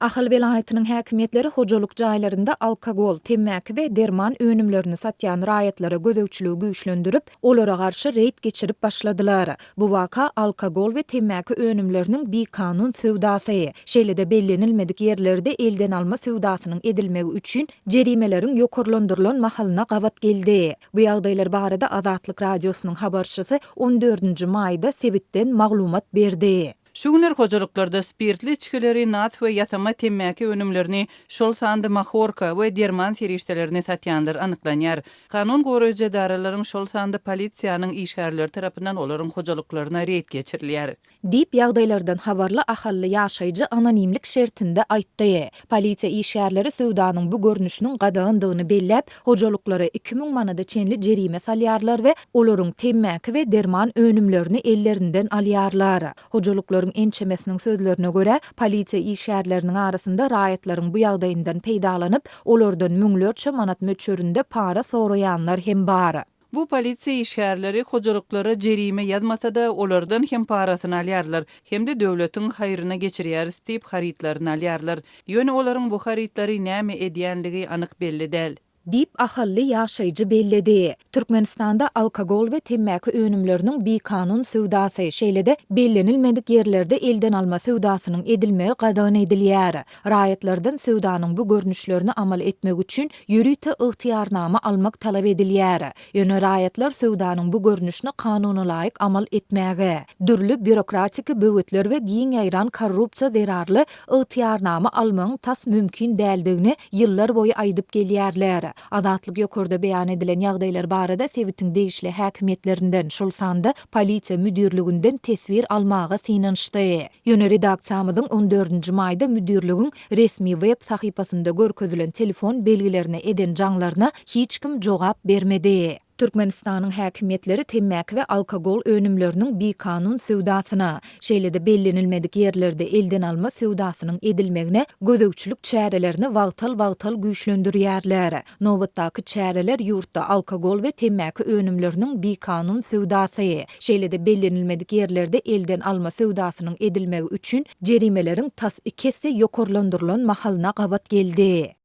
Ahal welaýatynyň häkimiýetleri hojalyk jaýlarynda alkogol, temmäki we derman önümlerini satýan raýatlara gözegçiligi güýçlendirip, olara garşy reýd geçirip başladylar. Bu waka alkogol we temmäki önümleriniň bikanun söwdasy, şeýle-de bellenilmedik ýerlerde elden alma söwdasynyň edilmegi üçin jerimeleriň ýokarlandyrylan mahalyna gabat geldi. Bu ýagdaýlar barada Azatlyk Radiosynyň habarçysy on dördünji maýda sebitden maglumat berdi. Şu günler hojalyklarda spirtli içgileri, nas we ýasama temmäki önümlerini, şol sanda mahorka we derman serişdelerini satýanlar anyklanýar. Kanun goraýjy edaralaryň, şol sanda polisiýanyň işgärleri tarapyndan olaryň hojalyklaryna reýd geçirilýär. Diýip, ýagdaýlardan habarly ahally ýaşaýjy anonimlik şertinde aýtdy. Polisiýa işgärleri söwdanyň bu görnüşiniň gadagandygyny belläp, hojalyklara 2000 manada çenli jerime salýarlar we olaryň temmäki we derman önümlerini ellerinden alýarlar. Hojalyklaryň ençemesiniň sözlerine görä, polisiýa işgärleriniň arasynda raýatlaryň bu ýagdaýyndan peýdalanyp, olardan müňlerçe manat möçberinde para soraýanlar hem bar. Bu polisiýa işgärleri hojalyklara jerime ýazmasa-da, olardan hem parasyny alýarlar, hem-de döwletiň haýryna geçirýäris diýip harytlaryny alýarlar. Ýöne olaryň bu harytlary näme edýänligi anyk belli däl. Diýip, ahally ýaşaýjy belledi. Türkmenistanda alkogol we temmäki önümleriniň bikanun söwdasy, şeýle-de bellenilmedik ýerlerde elden alma söwdasynyň edilmegi gadagan edilýär. Raýatlardan söwdanyň bu görnüşlerini amal etmek üçin ýörite ygtyýarnama almak talap edilýär. Ýöne raýatlar söwdanyň bu görnüşini kanunalaýyk amal etmäge, dürli býurokratiki böwetler we giň ýaýran korrupsiýa zerarly ygtyýarnama almagyň tas mümkin däldigini ýyllar boýy aýdyp gelýärler. Azatlyk ýokarda beýan edilen ýagdaýlar barada sebitiň degişli häkimiýetlerinden, şol sanda polisiýa müdirliginden teswir almaga synanyşdy. Ýöne redaksiýamyzyň on dördünji maýda müdirligiň resmi web sahypasynda görkezilen telefon belgilerine eden jaňlaryna hiç kim jogap bermedi. Türkmenistanyň häkimiýetleri temmäki we alkogol önümleriniň bikanun söwdasyna, şeýle-de bellenilmedik ýerlerde elden alma söwdasynyň edilmegine gözegçilik çärelerini wagtal-wagtal güýçlendirýärler. Nobatdaky çäreler ýurtda alkogol we temmäki önümleriniň bikanun söwdasy, şeýle-de bellenilmedik ýerlerde elden alma söwdasynyň edilmegi üçin jerimeleriň tas iki esse ýokarlandyrylan mahalyna gabat geldi.